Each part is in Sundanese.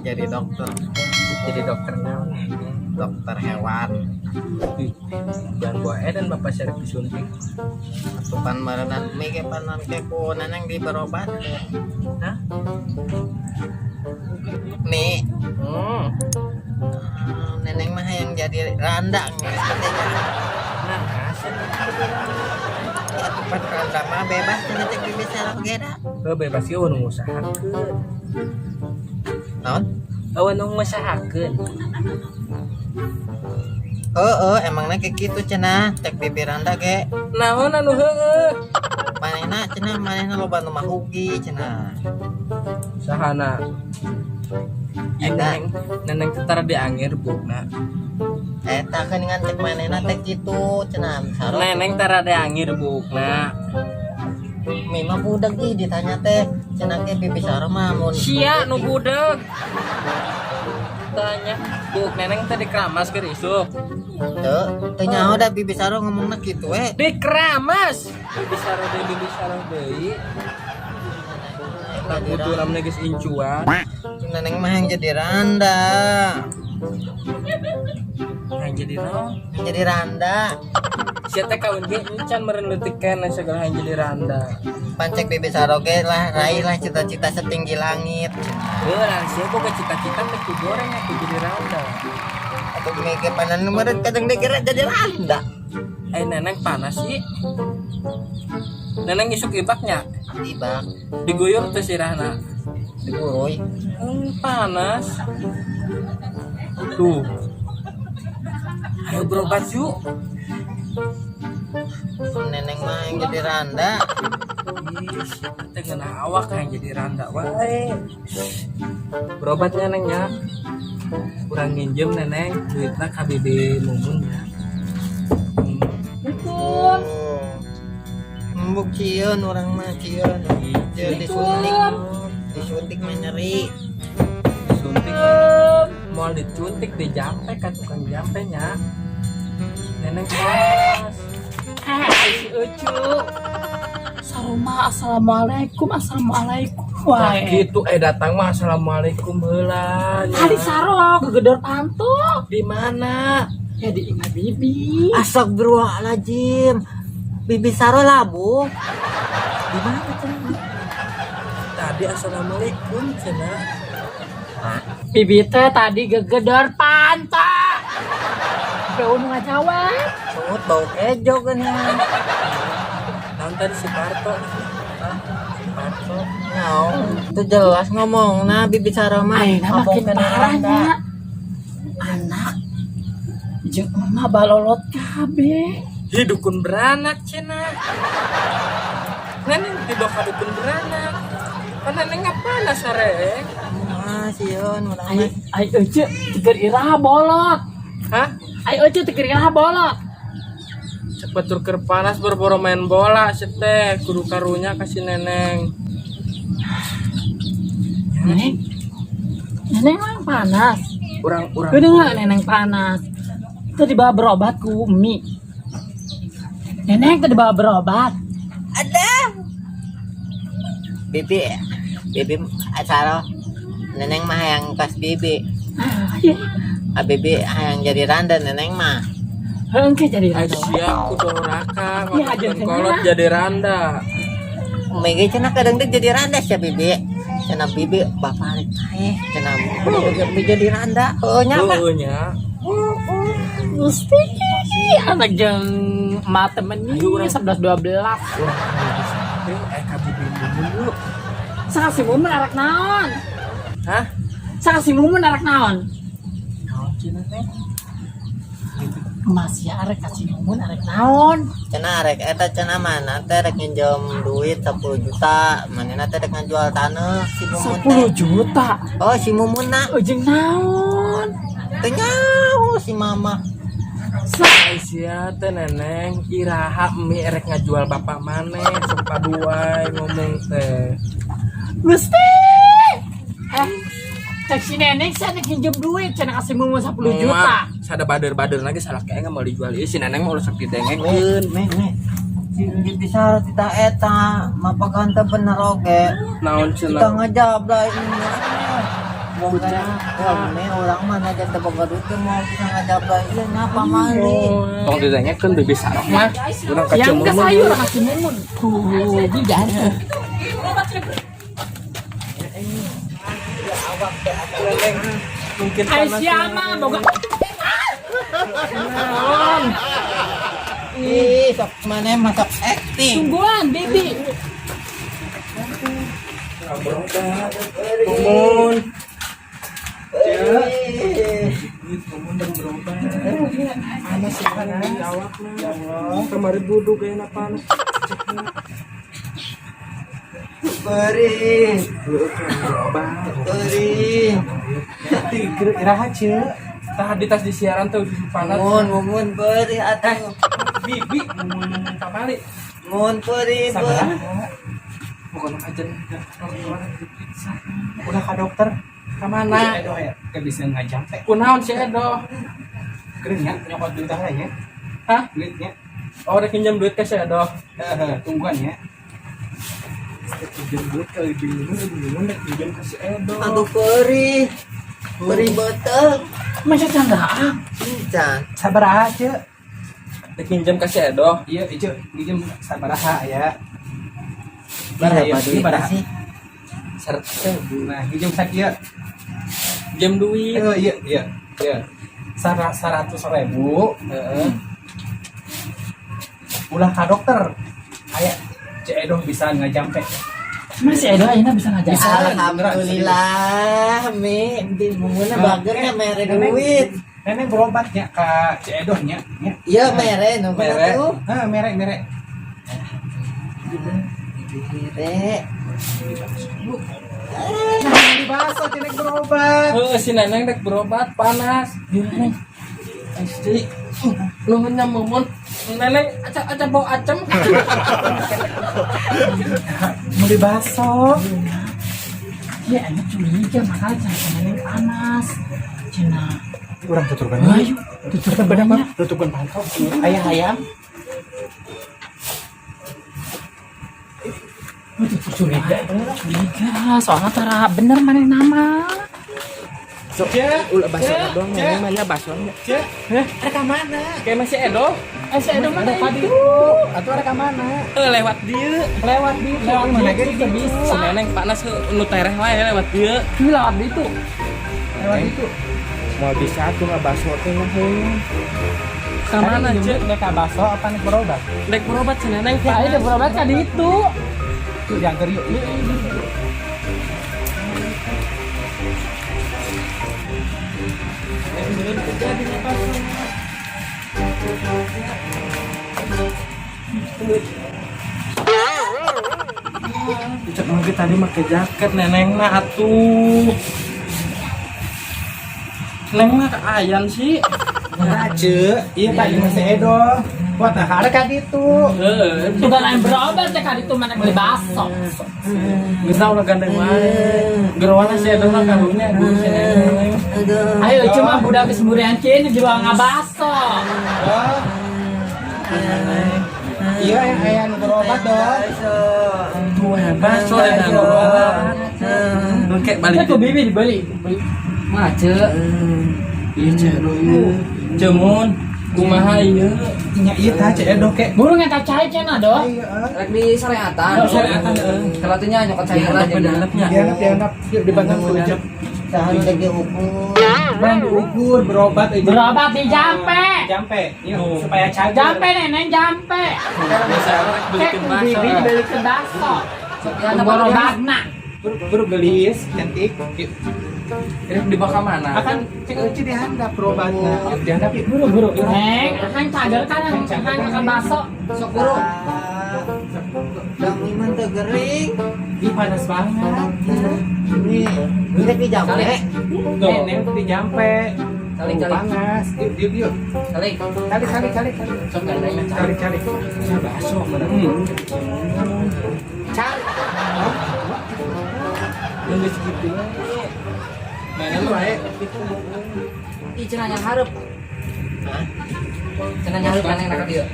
Jadi dokter. Jadi dokter naon, Neneng? Dokter hewan. Ih, jangan bawa edan, bapak saya disuntik. Atuh pan meureunan mi ge panan ke ku Neneng di berobat. Hah? Mi. Neneng mah yang jadi randa geus teh nya. Nah, asa Atuh pan randa mah bebas cenah cek Bibi Sarah ge da. Oh, bebas ge nu ngusahakeun. Naon? Euweuh nu ngusahakeun. Heeh, emangna kayak gitu cenah cek Bibi Randa ge. Naon anu heueuh? Manehna cenah, manehna loba nu mahugi cenah. Sahana? Eta. Neneng, Neneng teh tara diangir buukna. Eta kan ngan cek manehna teh kitu cenah Saro. Neneng tara diangir buukna. Mi mah budak ih ditanya teh cenah ke Bibi Saro mah mun Sia nu budeg. Tanya, buuk Neneng teh dikeramas keur isuk. Teu, teu nyaho da Bibi Saro ngomongna kitu we. Dikeramas. Bibi Saro deui, Bibi Saro deui. Tak butuh namanya geus incuan. Neneng mah yang jadi randa. Yang jadi naon? Yang jadi randa. Sia teh kawin ge encan meureun leutik keneh segala yang jadi randa. Pan cek Bibi Saro ge lah raihlah cita-cita setinggi langit. Heuh, lah sia boga cita-cita teh ku goreng atuh jadi randa. Atau mi ge panan meureun kadang dikira jadi randa. Eh, Neneng panas sih. Neneng isuk ibaknya? Ibak. Diguyur teh sirahna? Diguruy. Panas. Tuh. Ayo berobat yuk. Neneng mah yang jadi randa. Ih, teh ngeunah awak yang jadi randa wae. Berobatnya, Neng, nya. Kurang nginjem Neneng duitna ka Bibi Mumun ya. Assalamualaikum. Embuk cieun urang mah cieun. Cieun disuntik. Disuntik mah nyeri. Suntik mau dicuntik dijampe ka tukang jampe nya. Neneng panas. Eh, si Ucu. Saruma, assalamualaikum, assalamualaikum. Nah, Wae. gitu eh datang mah assalamualaikum heula nya. Tadi Saro gegedor panto. Di mana? Ya di imah Bibi. Astagfirullahaladzim. Bibi Saro labu. Di mana cenah? Tadi assalamualaikum cenah. Bibi teh tadi gegedor panto. Sampai nu ngajawab. Sungut bau kejo kan ya. Naon tadi si Parto? Hah? Si Parto. Naon? Itu jelas ngomong nah Bibi Saro mah. Ayeuna makin Ngomongkeun parahnya. Anak jeung emak balolot kabeh. Hi, dukun beranak cenah. Neneng tidak ka dukun beranak. Kan Neneng nggak panas sare. Ah, sieun urang Ai mah. ai Ece teu iraha bolot. Hah? Ai Ece teu iraha bolot. Cepet tur keur panas boro-boro main bola teh kudu karunya kasih Neneng. Neneng. Neneng mah panas. Urang urang. Udah nggak Neneng panas. Itu dibawa berobat ku Umi. Neneng tadi dibawa berobat. Ada. Bibi, Bibi Saro. Neneng mah yang kas Bibi. Ah, iya. Ah, Bibi yang jadi randa Neneng mah. Hengke jadi randa. Sia kudu raka Iya, ngomongkeun jadi kolot randa. jadi randa. Mege cenah kadang teh jadi randa sia Bibi. Cenah Bibi bapak rek paeh cenah Bibi jadi randa. Heuh nya mah. Heueuh nya. Gusti anak jeung emak temen Ayo, nih urang. 11 12. Urang eh ka Bibi Mumun yuk. Saka si Mumun arek naon? Hah? Saka si Mumun arek naon? Naon cenah teh? Masih arek ka si Mumun arek naon? Cenah rek eta cenah mana teh rek nginjem duit 10 juta, manehna teh rek ngajual taneuh si Mumun teh. 10 juta. Oh, si Mumun na Ujung naon? Teu nyaho si mama. Ai sia teh Neneng, iraha mi erek ngajual bapak maneh sok paduai ngomong teh. Gusti. Eh, cek si Neneng saya nek nginjem duit cenah kasih Mumun 10 juta. Sada bader-bader lagi salah kayak nggak mau dijual ieu si Neneng mau sok didengekeun. Me me. Si Bibi Saro tita eta, mapakan teh bener oge. Naon Kita cenah? ngejawab lah ini. Boga wah me urang mah najan teu boga duit teh moal bisa ngajaba ieu nya pamali. Tong ditanyakeun bibi sarok mah. Urang ka Yang ke Cemumun. sayur kasih mumun. Tuh, bidan. Mungkin Ai panas. siapa boga. Ih, sok maneh mah sok acting. Tungguan, bibi. Mumun. Ih. Duit mumun dan berobat. Panas ya panas. Jawab ya Allah. Kemarin duduk kayaknya panas. Perih, Berobat. perih. Iraha ce. Tah di tas di siaran tuh susu panas. Mun, mumun perih atuh. Bibi mumun kamari. Mun perih, Sabar. perih. Bukan aja diperiksa. Udah ke dokter. Ke mana? Edo ya, gak bisa ngajampe. Kunaon si Edo? Keringnya, nyokot duit lah ya. Hah? Duitnya, Oh, rek minjem duit ke si Edo. hehe, tungguan ya. Pinjem duit ke ibu Mimun, ibu Mimun rek minjem ke si Edo. Aduh perih. Perih betul. Masa candaan? Encan. Sabar aja. Rek minjem ke si Edo. Iya, itu minjem sabar aja ya. Berapa ya, duit baraha. sih? 100.000. Nah, minjem sakieu. Minjem duit. Eh, iya, iya, iya. 100.000, Heeh. ulah ka dokter. Aya Cek Edo bisa ngajampe. Masih Edo ayeuna bisa ngajak. Bisa. Alhamdulillah, mi, di mumuna bagernya mere duit. Nenek berobatnya ke Cek Edo nya, nya. Iya mere, nu Mere. tuh. Heh, mere mere. Mere. Nah, dibahas nenek berobat. Heeh, si Neneng rek berobat panas. Ieu Neneng. Istri. Nuhun nya Mumun. Neneng aca aca bau acem. Mau dibahas. Ya, aing curiga makanya cenah neneng panas. Cenah. Urang tuturkan. Ayo, tuturkan Bener banyak. mah tuturkan pantau. Ayah ayam. Curiga, curiga. Soalnya tara bener mana nama. Cek, Ulah baso doang, Neneng mah nya baso nya. Cek, Rek mana? Kayak masih Edo. Eh, si Edo mana tadi itu? Atau ada mana? Eh, lewat dieu. Lewat di Lewat mana di ge itu bisa. Si Neneng panas heuh, nu tereh wae lewat dieu. Ih, lewat di itu. Lewat itu. Mau bisa tuh ngabaso teh mah heuh. Ka mana, Cek? Nek ka baso apa nek berobat? Rek berobat si Neneng Ya, ayo berobat ka di itu. Tuh diantar yuk. Cek mah tadi make jaket Neneng mah atuh. Neng mah keayan sih. Nah, Cek, iya Pak ini si Edo. Buat nah ada ka ditu. Heeh. Bukan lain berobat ya ka ditu mana beli baso. Bisa ulah gandeng wae. Gerowana si Edo mah karunya bu si Neneng. Aduh. Ayo cuma budak kesemburian kini dibawa ngabaso. Oh. Iya, yang aya nu berobat dong. Tuh hebat so dan berobat. Lu kayak balik. Itu bibi dibeli. Beli. Mah Cek. Iya Cek Edo ieu. Cemun kumaha ieu? Nya ieu tah Cek Edo ke. Burung yang tak cai cenah doh. Iya, Rek di syariatan. Oh, syariatan, heeh. Kalau tuh nya nyokot cairan Dihandap jadi. dihandapnya. Dihandap dihandap. Yuk dibantu tuh Cek. Saha nu lagi ukur. Bang diukur berobat aja. Berobat di jampe. Jampe. Yuk, supaya cager. Jampe neneng jampe. Biasa rek Cek belikin bakso. bibi dibelikan baso. Ya, Berobatna. Buru, buru gelis, cantik. Yuk. Rek dibawa ka mana? Akan cek euci dihandap berobatna. Yuk dihandap yuk. Buru buru. Neng, akan cager kan akan makan baso. Sok buru. Dang iman teu gering. Ih panas banget. Nih, rek di jampe. Tuh. Nenek di jampe. Calik, calik. Panas. Yuk yuk yuk. Calik. Calik calik calik calik. Sok gandeng Calik calik. Bakso mana? Cari. Geus gitu. Mana wae. Ih cenah nya hareup. Cenah nya hareup maneh nak dieu.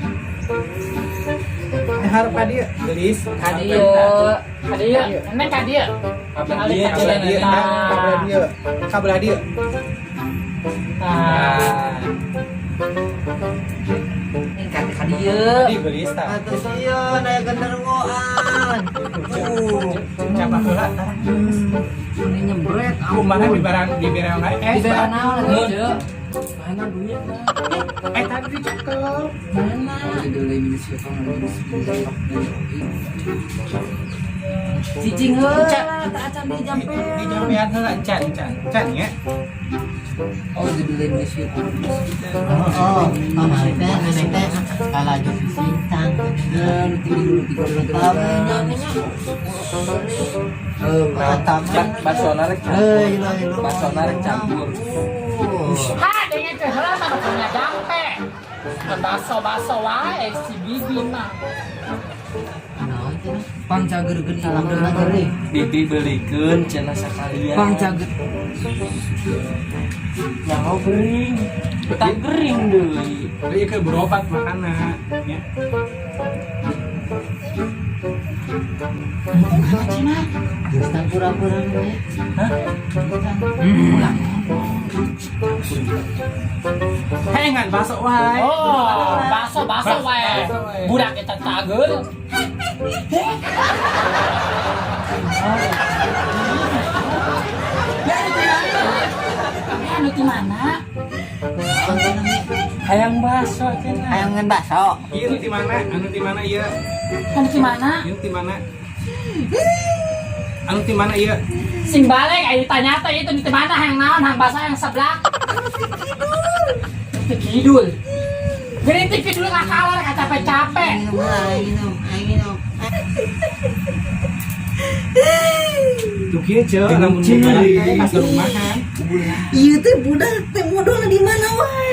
Hareup ka dieu, geulis. Ka dieu. Ka dieu, Neng ka dieu. Kabelah dieu, Ka belah dieu, ka belah dieu. Ka belah dieu. Tah. Neng ka dieu. Di geulis tah. Atuh sieun aya genderuwoan. Tuh. Coba heula tah. Ini nyembret. Kumaha di barang di barang lain? Eh, Di barang naon atuh, Ceu? Mana duitna? Eh, tadi dicekel. Mana? Cicing heula, tak acan di jampe. Di jampean heula encan, encan. Encan nya. Oh, dibeli Indonesia. Oh, kamari teh neneng teh kalaju si Sintang. Nu tinggi dulu, tinggi dulu, tinggi dulu. Eh, Basona rek campur. Eh, ilu, ilu. Basona rek campur. Ha, dengan ke heula mah nu punya jampe. Baso-baso wae si Bibi mah. Naon cenah? Pang cager geuning. Salah geuning. Bibi belikeun cenah sakalian. Pang cager. Nyaho gering. Tak gering deui. Ieu ke berobat makana nya. Geus tang pura-pura we. Hah? Hengan baso wae. Oh, baso-baso wae. Budak eta cager. Ya, anu di mana? Naon cenah, Mi? Hayang baso cenah. Hayang ngeun baso. Ieu nu ti mana? Anu ti mana ieu? Anu di mana? Ieu ti mana? Anu ti mana ieu? Sing balik ayo tanya teh itu di mana hang naon hang baso yang sebelah. Ti kidul. Geuning ti kidul ngakalar ka capek-capek. Minum heula, aing minum, aing minum. Tuh kieu ceu, lamun di barang teh pas rumahan. Ieu teh budak teh modolna di mana wae?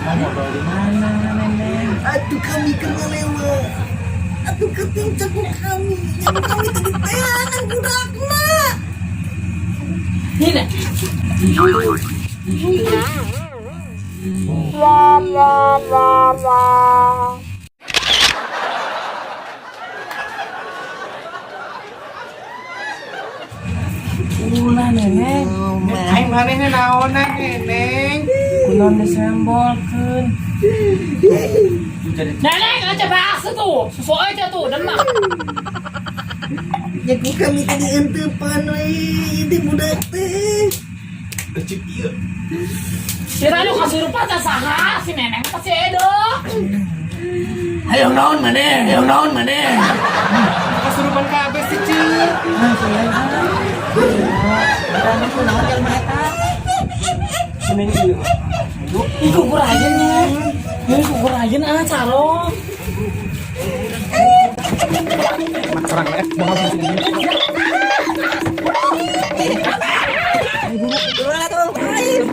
Mau modal di mana, Neneng? Atuh kami keur ngalewa. Atuh ketingcak ku kami. Yang kami tadi teangan budakna. Ini. Ulah, Neneng. Aing manehna naonan, Neneng? Kunaon disembolkeun? Jadi Neneng aja bakso tuh, susu aja tuh, demak. Ya ku kami tadi enteupan we, ieu teh budak teh. Ecip ieu. Kira lu kasih rupa teh saha si Neneng teh si Edo. Hayang naon maneh? Hayang naon maneh? Kesurupan kabeh sih, Ceu. Budak ku naon jelema eta? Neneng ieu. Ih kukurayan nya. Ini kukurayan ah caro. Serang eh. Ulah tuh. Aing.